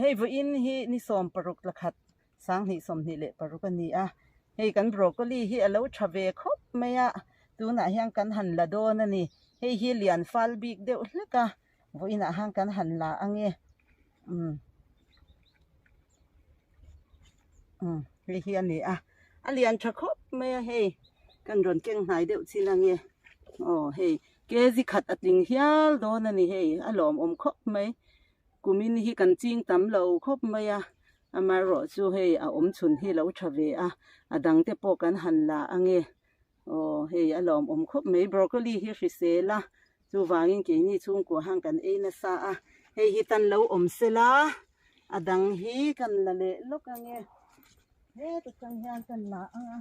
Hei vawiin hi ni 16 tla khat 2026 a ni a, hei kan broccoli hi a lo tha ve khawp mai a, tunah hian kan han la dawn a ni. Hei hi lian fal bik deuh hlek a, vawiinah hian kan han la ang e. Umm umm hei hi a ni a, a lian tha khawp mai a hei kan rawn keng hnai deuh chin ang e. Aw hei kg khat a tling hial dawn a ni hei a lawmawm khawp mai. Kumin hi kan ching tam lo khawp mai a, amaherawh chu hei a awm chhun hi lo tha ve a, a dang te pawh kan han la ang e. Aw hei a lawmawm khawp mai, broccoli hi hrisel a, chuvangin keini chhungkua han kan ei nasa a, hei hi tan lo awm sela, a dang hi kan la leh lawk ang e. Heta tang hian kan la ang a.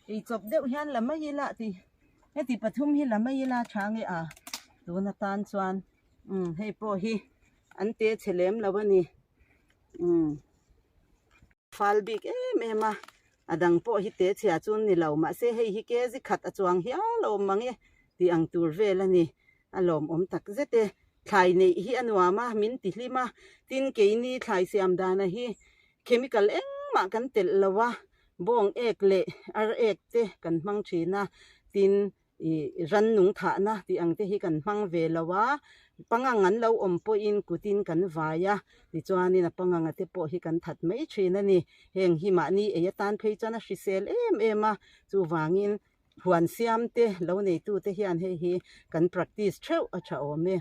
Ei chawp deuh hian la mai ila ti heti pathum hi la mai ila tha nge a tun atan chuan umm hei pawh hi an te chhe lem lo a ni umm fal bik em em a a dang pawh hi te chhia chu ni lo mahse hei hi kg khat a chuang hial a awm mang e tih ang tur vel a ni a lawmawm tak zet e thlai neih hi a nuam a min ti hlim a tin keini thlai siam dana hi Chemical engmah kan telh lo a, bawng ek leh ar ek te kan hmang thin a, tin ih rannung thahna tih ang te hi kan hmang ve lo a, pangang an lo awm pawhin kutin kan vai a, tichuanin a panganga te pawh hi kan that mai thin a ni. Heng hi mahni ei atan phei chuan a hrisel em em a, chuvangin huan siam te lo neitu te hian hei hi kan practice theuh a tha awm e.